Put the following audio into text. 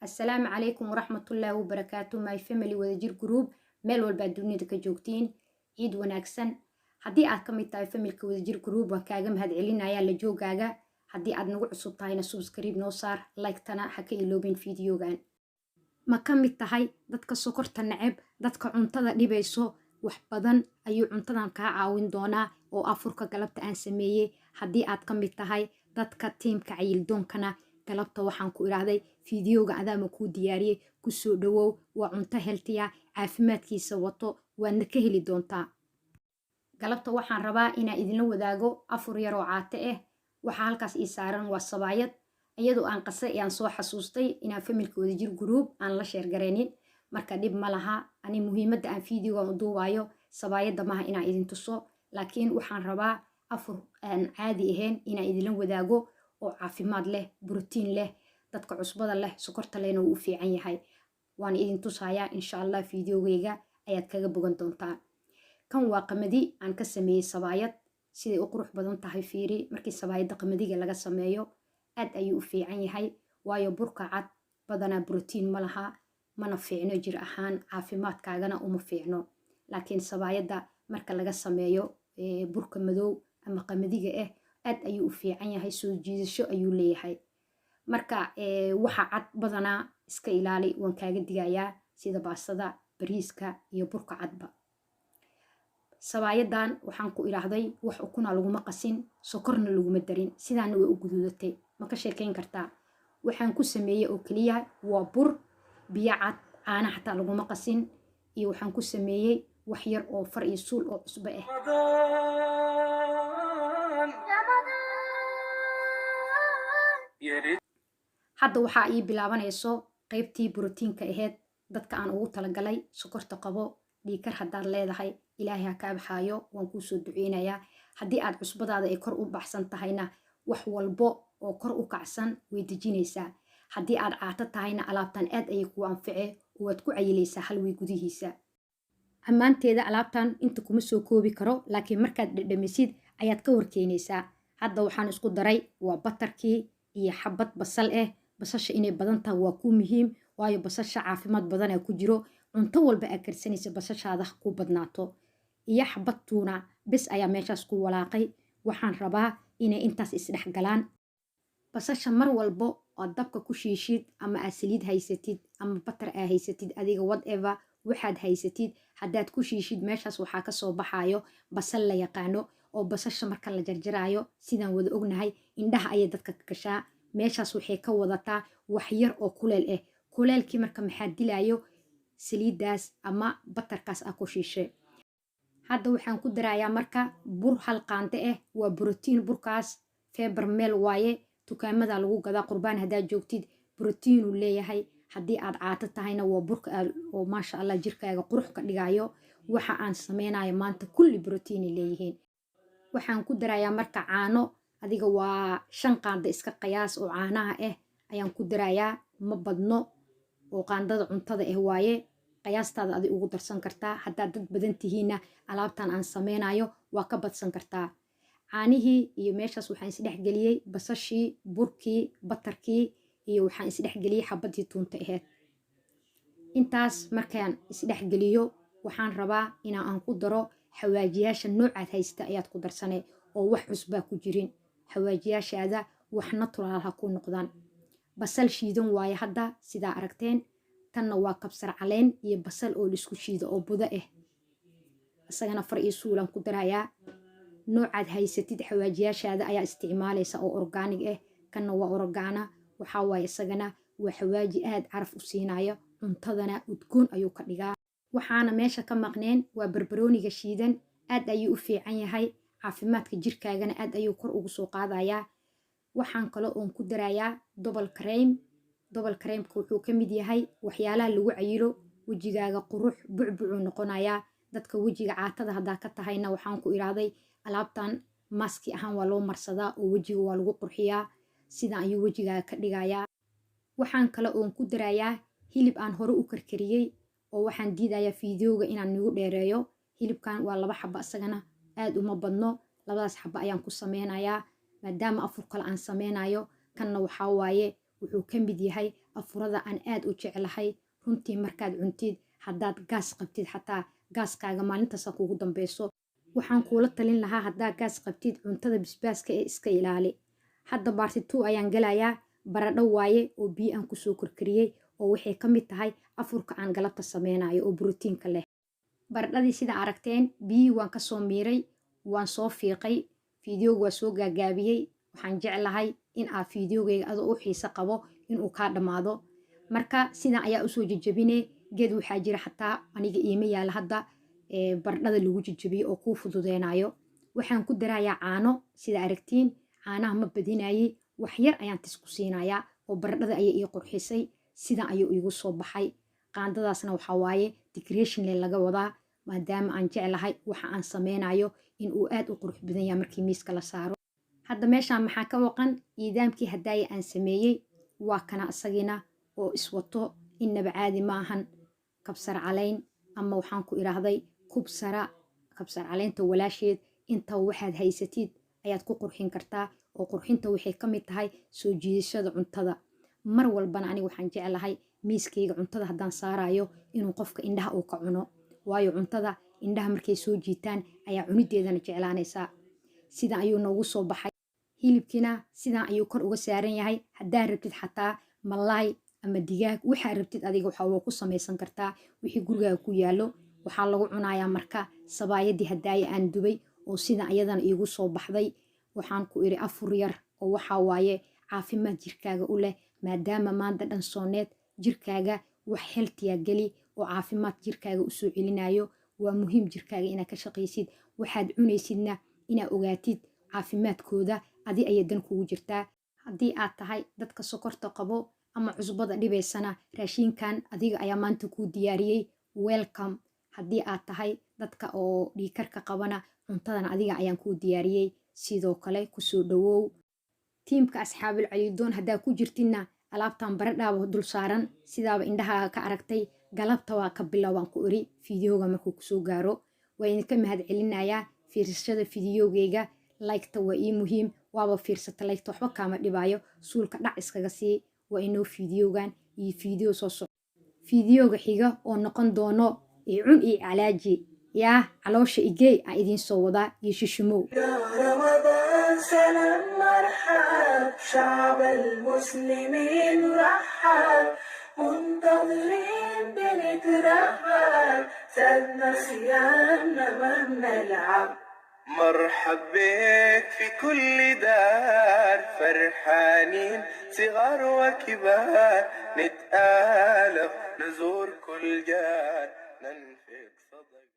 Assalaamu calaykum waraxmatullaahi wabarakaatu, my family Wadajir Group, meel walbaad dunida ka joogtiin, ciid wanaagsan. Haddii aad ka mid tahay family-ka Wadajir Group, waan kaaga mahad celinayaa la joogaaga. Haddii aad nagu cusub tahayna, subscribe noo saar, like-tana ha ka iloobin videogan. Ma ka mid tahay dadka sokorta neceb, dadka cuntada dhibayso? Wax badan ayuu cuntadan kaa caawin doonaa oo afurka galabta aan sameeyey. Haddii aad ka mid tahay dadka team-ka cayildoonkana, galabta waxaan ku idhaahday videoga adaama kuu diyaariyey, kusoo dhawow. Waa cunto healthy ah, caafimaadkiisa wato, waadna ka heli doontaa. Galabta waxaan rabaa inaan idinla wadaago afur yaroo caate ah. Waxaa halkaas ii saaran waa sabaayad, iyadoo aan qasay aan soo xasuustay inaan family-ka Wadajir Group aan la share garaynin. Marka dhib ma laha, ani muhiimadda aan videogan u duubaayo sabaayadda maha inaan idin tuso, laakiin waxaan rabaa afur aan caadi ahayn inaan idinla wadaago oo caafimaad leh, brotiin leh, dadka cusbada leh, sokorta lehna wuu u fiican yahay. Waan idin tusayaa insha Allah, videogeyga ayaad kaga bogan doontaa. Kan waa qamadi aan ka sameeyey sabaayad. Siday u qurux badan tahay fiiri. Markii sabaayadda qamadiga laga sameeyo, aad ayuu u fiican yahay, waayo burka cad badanaa brotiin ma laha, mana fiicno jir ahaan, caafimaadkaagana uma fiicno. Laakiin sabaayadda marka laga sameeyo burka madow ama qamadiga ah, aad ayuu u fiican yahay, soo jiidasho ayuu leeyahay. Marka waxa cad badanaa iska ilaali, waan kaaga digayaa, sida baastada, bariiska iyo burka cadba. Sabaayadan waxaan ku idhaahday wax ukuna laguma qasin, sokorna laguma darin, sidaana way u guduudatay. Ma ka sheekeyn kartaa? Waxaan ku sameeyey oo keliya waa bur, biyo cad, caana xataa laguma qasin, iyo waxaan ku sameeyey wax yar oo far iyo suul oo cusbo ah. رمضان يا ريت. Hadda waxaa ii bilaabanayso qaybtii brotiinka ahayd, dadka aan ugu talagalay sokorta qabo, dhiigkar haddaad leedahay, Ilaahay ha kaa baxaayo, waan kuusoo duceynayaa. Haddii aad cusbadaada ay kor u baxsan tahayna, wax walbo oo kor u kacsan way dejinaysaa. Haddii aad caato tahayna, alaabtan aad ayay kuu anfice oo waad ku cayilaysaa hal way gudihiisa. Ammaanteeda alaabtan inta kuma soo koobi karo, laakiin markaad dhedhamisid ayaad ka warkeenaysaa. Hadda waxaan isku daray waa butter-kii iyo xabad basal ah. Basasha inay badan tahay waa kuu muhiim, waayo basasha caafimaad badanaa ku jiro. Cunto walba aad karsanaysa, basashaada ha kuu badnaato. Iyo xabad tuuna bes ayaa meeshaas ku walaaqay. Waxaan rabaa inay intaas isdhex galaan. Basasha mar walbo ood dabka ku shiishid, ama aad saliid haysatid ama butter aa haysatid, adiga whatever waxaad haysatid haddaad ku shiishid, meeshaas waxaa kasoo baxayo basal la yaqaano. Oo basasha marka la jarjaraayo, sidaan wada ognahay, indhaha ayay dadka ka gashaa. Meeshaas waxay ka wadataa wax yar oo kuleel ah. Kuleelkii marka maxaa dilaayo? Saliiddaas ama butter-kaas aa ku shiishay. Hadda waxaan ku darayaa marka bur hal qaante ah. Waa brotiin burkaas, feber meel waaye, dukaamada lagu gadaa. Qurbaan haddaad joogtid, brotiinuu leeyahay. Haddii aad caato tahayna, waa burka oo maasha Allah jirkaaga qurux ka dhigayo. Waxa aan sameynayo maanta kulli brotiinay leeyihiin. Waxaan ku darayaa marka caano, adiga waa 5 qaando iska qiyaas oo caanaha ah ayaan ku darayaa. Ma badno, oo qaandada cuntada ah waaye. Qiyaastaada adig ugu darsan kartaa. Haddaad dad badan tihiinna, alaabtan aan sameynayo waa ka badsan kartaa. Caanihii iyo meeshaas waxaan isdhexgeliyey basashii, burkii, butter-kii, iyo waxaan isdhexgeliyey xabadii tuunta ahayd. Intaas markaan isdhexgeliyo, waxaan rabaa inaa aan ku daro xawaajiyaasha. Noocaad haysta ayaad ku darsanay oo wax cusbaa ku jirin. Xawaajiyaashaada wax natural ha ku noqdaan. Basal shiidan waaye hadda sidaa aragteen. Tanna waa kabsar caleen iyo basal oo laisku shiido oo budo ah, isagana far iyo suulan ku darayaa. Noocaad haysatid xawaajiyaashaada ayaa isticmaalaysa oo organic ah. Kanna waa oregano, waxaa waaye isagana waa xawaaji aad caraf u siinayo cuntadana, udgoon ayuu ka dhigaa. Waxaana meesha ka maqneen waa barbarooniga shiidan. Aad ayuu u fiican yahay, caafimaadka jirkaagana aad ayuu kor ugu soo qaadayaa. Waxaan kale oon ku darayaa double cream. Double cream-ka wuxuu ka mid yahay waxyaalaha lagu cayilo. Wejigaaga qurux bucbucuu noqonayaa. Dadka wejiga caatada haddaa ka tahayna, waxaan ku idhaahday alaabtan mask ahaan waa loo marsadaa oo wejiga waa lagu qurxiyaa. Sidan ayuu wejigaaga ka dhigayaa. Waxaan kale oon ku darayaa hilib aan hore u karkariyey, oo waxaan diidayaa videoga inaan nigu dheereeyo. Hilibkan waa laba xaba, isagana aad uma badno. Labadaas xaba ayaan ku sameynayaa, maadaama afur kale aan sameynayo. Kanna waxaa waaye wuxuu ka mid yahay Afurada aan aad u jeclahay runtii. Markaad cuntid, haddaad gaas qabtid, xataa gaaskaaga maalintaasa kuugu dambeyso. Waxaan kuula talin lahaa, haddaa gaas qabtid, cuntada bisbaaska ee iska ilaali. Hadda part two ayaan galayaa. Baradho waaye oo biyo aan kusoo korkariyey, oo waxay ka mid tahay afurka aan galabta sameynayo oo borotiinka leh. Baradhadii sida aragteen biyihii waan kasoo miiray, waan soo fiiqay. Fiidiyooga waa soo gaagaabiyey. Waxaan jeclahay in aa fiidiyogeyga adoo u xiise qabo inuu kaa dhammaado. Marka sidan ayaa usoo jejebine. Geed waxaa jira, xataa aniga iima yaala hadda, baradhada lagu jejebiyo oo kuu fududeynayo. Waxaan ku darayaa caano. Sida aragtiin, caanaha ma badinayey, wax yar ayaan tis ku siinayaa oo baradhada ayay ii qurxisay. Sidan ayuu iigu soo baxay. Qaandadaasna waxaa waaye decoration le laga wadaa, maadaama aan jeclahay waxa aan sameynayo in uu aad u qurux badan yahay markii miiska la saaro. Hadda meeshaan maxaa ka waqan? Iidaamkii hadaaya aan sameeyey waa kana, isagina oo iswato. Innaba caadi maahan. Kabsar caleyn, ama waxaan ku idhaahday kubsara, kabsar caleynta walaasheed. Inta waxaad haysatid ayaad ku qurxin kartaa, oo qurxinta waxay ka mid tahay soo jiidashada cuntada. Mar walbana aniga waxaan jeclahay miiskayga cuntada haddaan saarayo inuu qofka indhaha uu ka cuno, waayo cuntada indhaha markay soo jiitaan ayaa cunideedana jeclaanaysaa. Sidan ayuu noogu soo baxay. Hilibkiina sidan ayuu kor uga saaran yahay. Haddaa rabtid xataa malaay ama digaag, waxaa rabtid adiga waxaa waa ku samaysan kartaa wixii gurigaaga ku yaallo. Waxaa lagu cunayaa marka sabaayadii hadaaya aan dubay oo sidan ayadana iigu soo baxday. Waxaan ku iri afur yar oo waxaa waaye caafimaad jirkaaga u leh, maadaama maanta dhan sooneed. Jirkaaga wax healthy ah geli oo caafimaad jirkaaga usoo celinayo. Waa muhiim jirkaaga inaad ka shaqaysid. Waxaad cunaysidna inaad ogaatid caafimaadkooda, adi ayay dan kugu jirtaa. Haddii aad tahay dadka sokorta qabo ama cusbada dhibaysana, raashinkan adiga ayaa maanta kuu diyaariyey, welcome. Haddii aad tahay dadka oo dhiigkarka qabana, cuntadan adiga ayaan kuu diyaariyey, sidoo kale kusoo dhawow tiimka Asxaabul Calidoon. Haddaa ku jirtidna, alaabtan baradhaaba dul saaran, sidaaba indhahaaga ka aragtay. Galabta waa ka bilowbaan ku iri fiidiyooga markuu kusoo gaaro. Waa idinka mahad celinayaa fiirsashada fiidiyogeyga. Like-ta waa ii muhiim. Waaba fiirsata, like-ta waxba kaama dhibaayo, suulka dhac iskaga sii. Waa inoo fiidiyogan iyo fiidiyo soo soco, fiidiyoga xiga oo noqon doono cun iyo calaaji yaa caloosha igey aan idiin soo wadaa iyo shishumow. يا رمضان سلام مرحب، شعب المسلمين رحب، منتظرين بنترحب، سابنا صيامنا ما بنلعب. مرحب بك في كل دار، فرحانين صغار وكبار، نتآلف نزور كل جار، ننفق صدق.